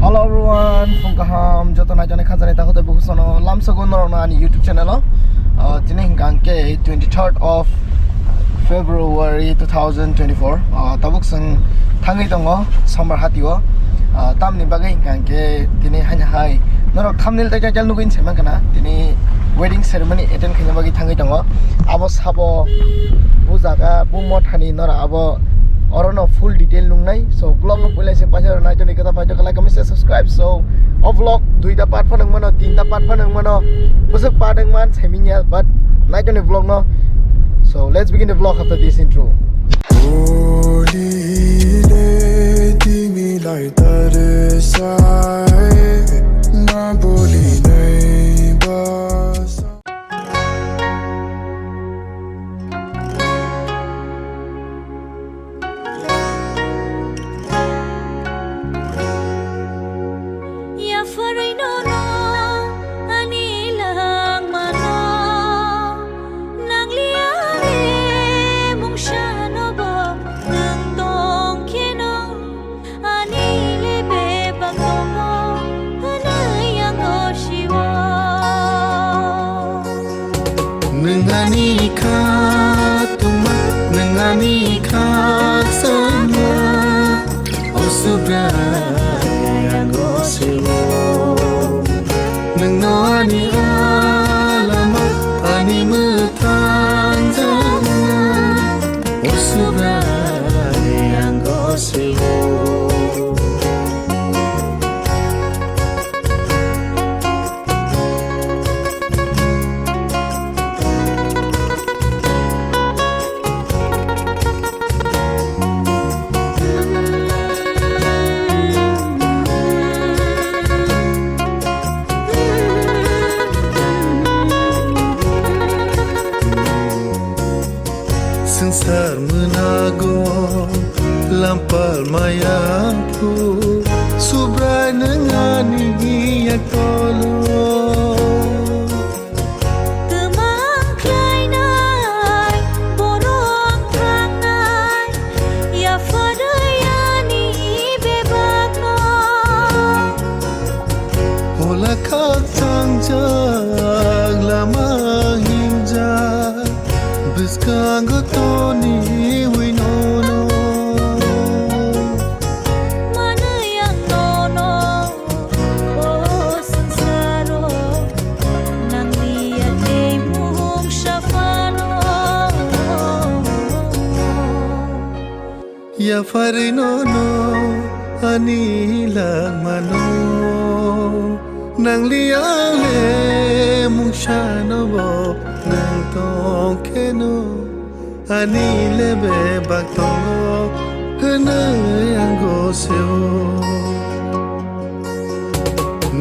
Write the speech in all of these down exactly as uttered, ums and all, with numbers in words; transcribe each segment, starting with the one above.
Hello everyone, phung kaham, joto naijaknai khajaknai takhuk tei bukhuk sono lamsogo norokno ani YouTube channel o. Ah, tini hwnkha hwnkhe twenty-third of February two thousand twenty-four. Ah, tabuk chwng thangwi tongo Sombar hati o. Ah, tamni bagwi hwnkha hwnkhe tini haino hai norok thumbnail tei title nugwi se mankha na, tini wedding ceremony attend khaina bagwi thangwi tongo. Abo sabo bu jaga, bu mothani norok abo orono full detail nungnai. So vlog no puila se paisa rok nai toni kata paisa kala kami se subscribe. So o vlog duita part phano wngmano, tinta part phano wngmano, bwswk part wngman saimanya, but nai toni vlog no. So let's begin the vlog after this intro. Boli le timi lai tare sai, na boli nai basa. Yapharwi nono ani langmano, nangliya le mungsa nobo nwng tongkheno. Ani le bebak tongo, hwnwi ang gosio. Nwng ani kha tongma, nwng ani kha chama, o Subrai ang gosio. Nwngno ani alama, ani mwthang jana, o Subrai ang gosio. Swngchar mwnago lampal maya phu, Subrai nwng ani yak tolo. Twmang khlainai, borok thangnai, yapharwi ani bebakno. Hola khakchangjak lama himjak, bwskango toni wi nono. Manwi ang nono, o swngcharo, nangliya tei mungsa phano. Yapharwi nono ani langmano, nangliya le mungsa nobo nwng tongkheno, ani le bebak tongo hwnwi ang gosio.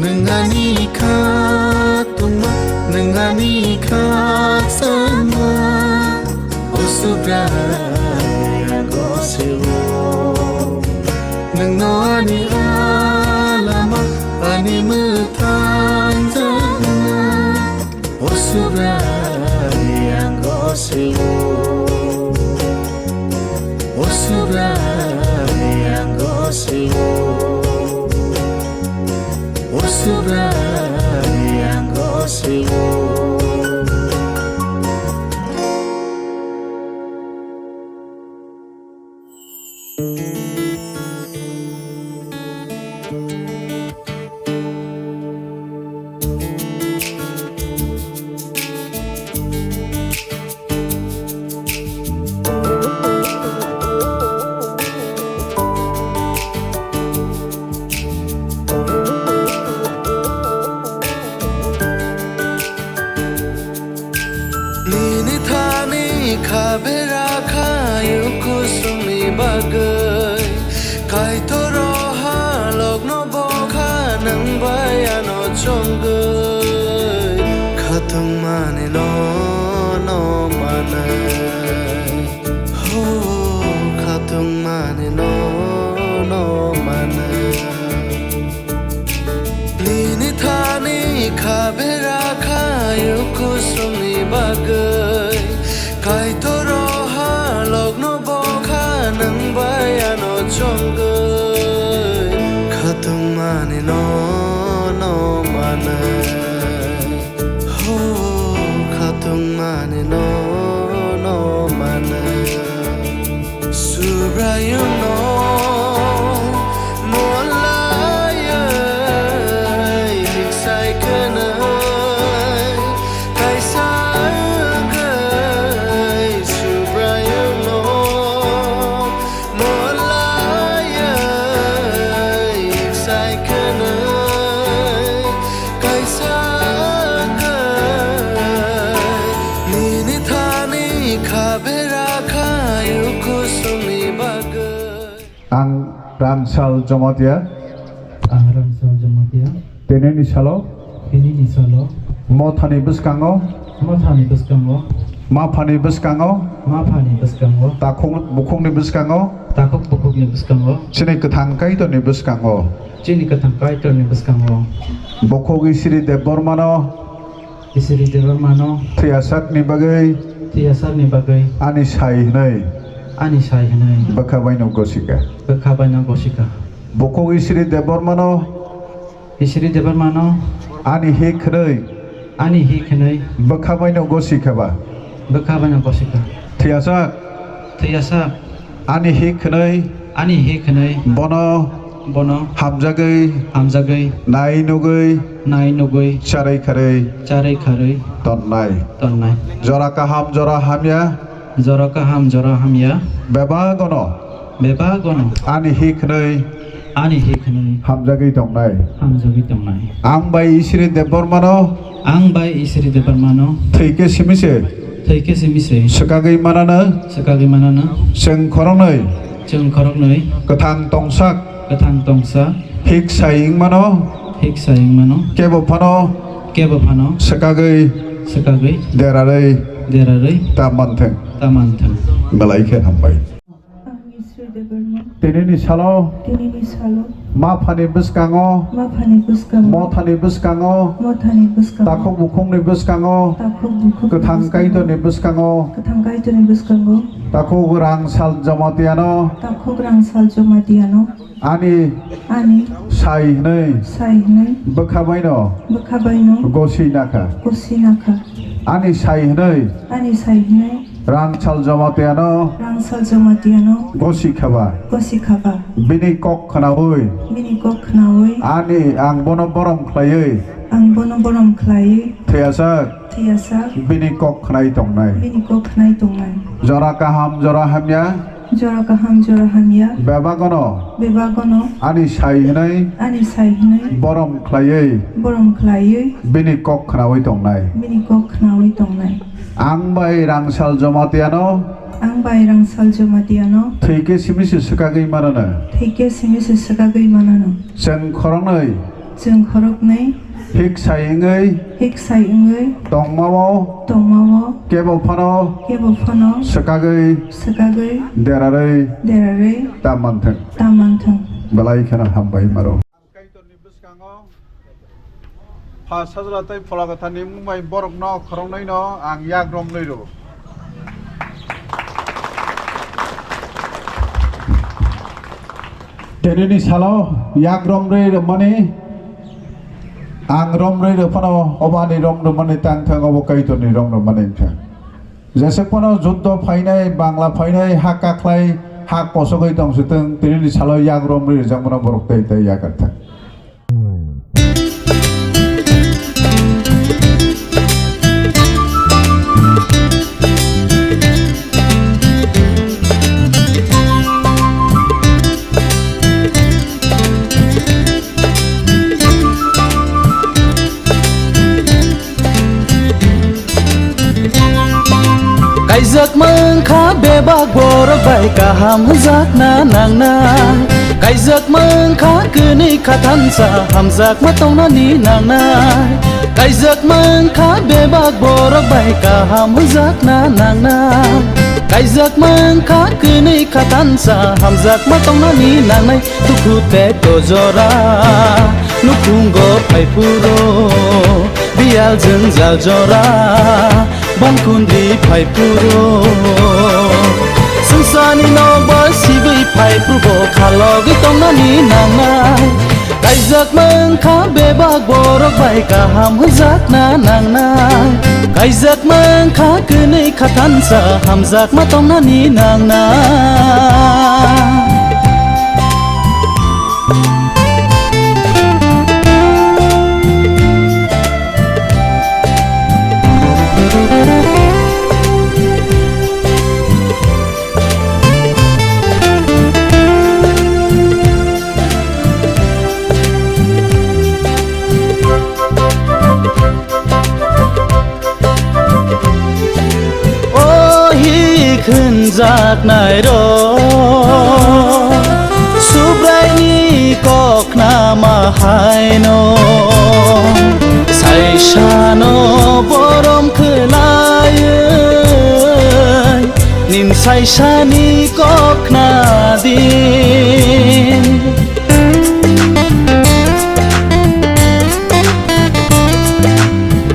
Nwng ani kha tongma, nwng ani kha chama, o Subrai ang gosio. Nwngno ani alama, ani mwthang jana, o Subrai ang gosio. O Subrai ang gosio. O Subrai ang gosio. Nini thani kha bera khayu kusumni bagwi, Kaitor o halokno bo kha nwng bai ano chongwi, khatung mani no no manai. Ho, khatung mani no no manai. Nini thani kha bera khayu kusumni bagwi, Kaitor o halokno bo kha nwng bai ano chongwi, khatung mani Ho khatungmani no, no mano. Subraiyungno molaiwi hiksai khwnwi kaisa wngwi Subraiyungno molaiwi hiksai khwnwi kaisa wngwi nini thani kha bera khaio kusumni bagwi. Ang Rangsal Jamatia. Ang Rangsal Jamatia. Tinini salo. Tinini salo. Mothani bwskango. Mothani bwskango. Maphani bwskango. Maphani bwskango. Takhuk bukhukni bwskango. Takhuk bukhukni bwskango. Chini kwthang Kaitorni bwskango. Chini kwthang Kaitorni bwskango. Bukhuk Isiri Debbarmano. Isiri Debbarmano. Thwiyasakni bagwi. Thwiyasakni bagwi. Ani sai hwnwi. Ani sai hwnwi. Bwkha baino gosika. Bwkha baino gosika. Bukhuk Isiri Debbarmano. Isiri Debbarmano. Ani hik hwnwi. Ani hik hwnwi. Bwkha baino gosika ba. Bwkha baino gosika. Thwiyasak. Thwiyasak. Ani hik hwnwi. Ani hik hwnwi. Bono. Bono. Hamjagwi. Hamjagwi. Nai nugwi. Nai nugwi. Charwi kharwi. Charwi kharwi. Tonnai. Tonnai. Jora kaham, jora hamya. Jora kaham, jora hamya. Bebagono. Bebagono. Ani hik hwnwi. Ani hik hwnwi. Hamjagwi tongnai. Hamjagwi tongnai. Ang bai Isiri Debbarmano. Ang bai Isiri Debbarmano. Thwikhe simi se. Thwikhe simi se. Swkagwi manano. Swkagwi manano. Chwng khoroknwi. Chwng khoroknwi. Kwthang tongsak. Kwthang tongsak. Hik sai wngmano. Hik sai wngmano. Kebo phano. Kebo phano. Swkagwi. Swkagwi. Derarwi. Derarwi. Ta manthwng. Ta manthwng. Belai khe hambai. Ang Isri Debbarma. Tinini salo. Tinini salo. Maphani bwskango. Maphani bwskango. Mothani bwskango. Mothani bwskango. Takhuk bukhukni bwskango. Takhuk bukhukni bwskango. Kwthang Kaitorni bwskango. Kwthang Kaitorni bwskango. Takhuk Rangsal Jamatiano. Takhuk Rangsal Jamatiano. Ani. Ani. Sai hwnwi. Sai hwnwi. Bwkha baino. Bwkha baino. Gosi nakha. Gosi nakha. Ani sai hwnwi. Ani sai hwnwi. Rangsal Jamatiano. Rangsal Jamatiano. Gosi khaba. Gosi khaba. Bini kok khnaui. Bini kok khnaui. Ani ang bono borom khlaiwi. Ang bono borom khlaiwi. Thwiyasak. Thwiyasak. Bini kok khnai tongnai. Bini kok khnai tongnai. Jora kaham, jora hamya. Jora kaham, jora hamya. Bebagono. Bebagono. Ani sai hwnwi. Ani sai hwnwi. Borom khlaiwi. Borom khlaiwi. Bini kok khnaui tongnai. Bini kok khnaui tongnai. Ang bai Rangsal Jamatiano. Ang bai Rangsal Jamatiano. Thwikhe simi se swkagwi manano. Thwikhe simi se swkagwi manano. Chwng khoroknwi. Chwng khoroknwi. Hik sai wngwi. Hik sai wngwi. Tongmao. Tongmao. Kebo phano. Kebo phano. Swkagwi. Swkagwi. Derarwi. Derarwi. Ta manthwng. Ta manthwng. Belai kheno hambai maro. Kaitorni bwskango Pha Sajla tei Phola Kwtharni mung bai borokno khoroknwino ang yak romnwi rw. Tenini salo yak romrwi rwmani, ang romrwi rw phano obo ani rom rwmani tang thang, obo Kaitorni rom rwmani wng thang. Jeswk phano juddo phainai, bangla phainai, ha kakhlai, ha kosogwi tong swtwng, tinini salo yak romrwi rwjakmano borok tei tei yak thang. Kaijak mankha bebak borok bai kaham hwnjakna nangnai. Kaijak mankha kwnwi khathansa hamjakma tongnani nangnai. Kaijak mankha bebak borok bai kaham hwnjakna nangnai. Kaijak mankha kwnwi khathansa hamjakma tongnani nangnai. Dukhu tei dojora nukhungo phaiphuru, biyal jwngjal jora bangkundri phaiphuru. Swngcharni nokbar sibwi phaiphuru bo khalogwi tongnani nangnai. Kaijakma wngkha bebak borok bai kaham hwnjakna nangnai. Kaijakma wngkha kwnwi khathansa hamjakma tongnani nangnai. O hik hwnjaknai rok, Subraini kok khnama haino, saisano borom khwlaiwi, nin saisani kok khnadi.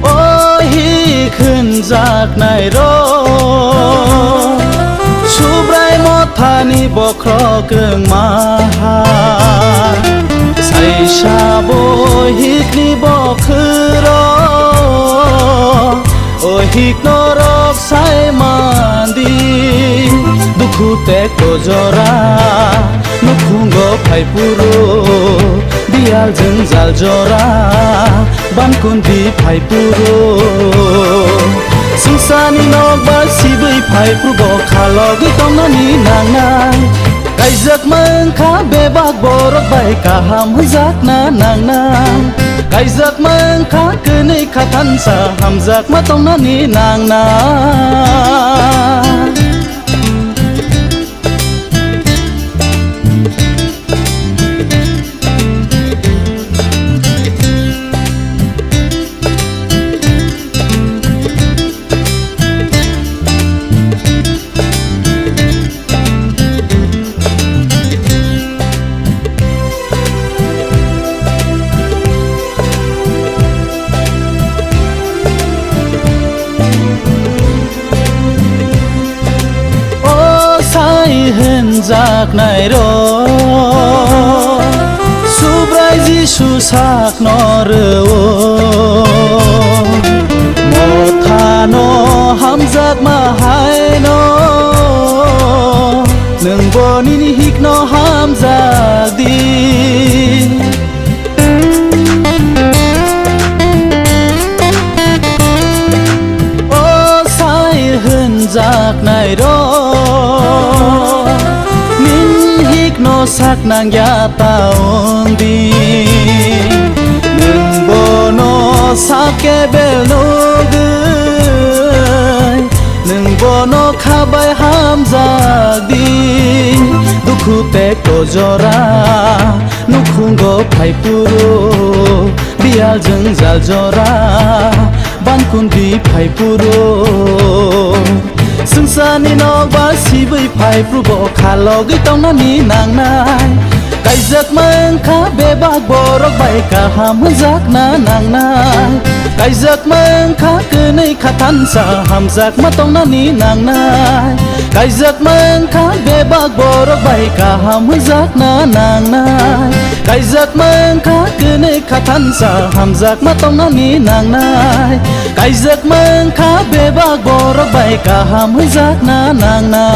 O hik hwnjaknai rok, Subrai mothani bokhorok wngma ha. Saisa bo hikni bokhorok, o hik norok sai mandi. Dukhu tei kojora nukhungo phai phuru, biyal jwngjal jora bankundi phai phuru. Swngcharni nokbar sibwi phai phuru, bo khalogwi tongnani nangnai. Kaijakma wngkha bebak borok bai kaham hwnjakna nangnai. Kaijakma wngkha kwnwi khathansa hamjakma tongnani nangnai. O sai hwnjaknai rok, Subrai Jisu sakno rwo. Mothano hamjakma haino, nwng bo nini hikno hamjak di. O sai hwnjaknai rok, nin hikno sak nangya ta wng di. Nwng bono sak kebel nugwi, nwng bono khabai hamjak di. Dukhu tei kojora nukhungo phai phuru, biyal jwngjal jora bankundi phai phuru. Swngcharni nokbar sibwi phai phuru, bo khalogwi tongnani nangnai. Kaijakma wngkha bebak borok bai kaham hwnjakna nangnai. Kaijakma wngkha kwnwi khathansa hamjakma tongnani nangnai. Kaijakma wngkha bebak borok bai kaham hwnjakna nangnai. Kaijakma wngkha kwnwi khathansa hamjakma tongnani nangnai. Kaijakma wngkha bebak borok bai kaham hwnjakna nangnai.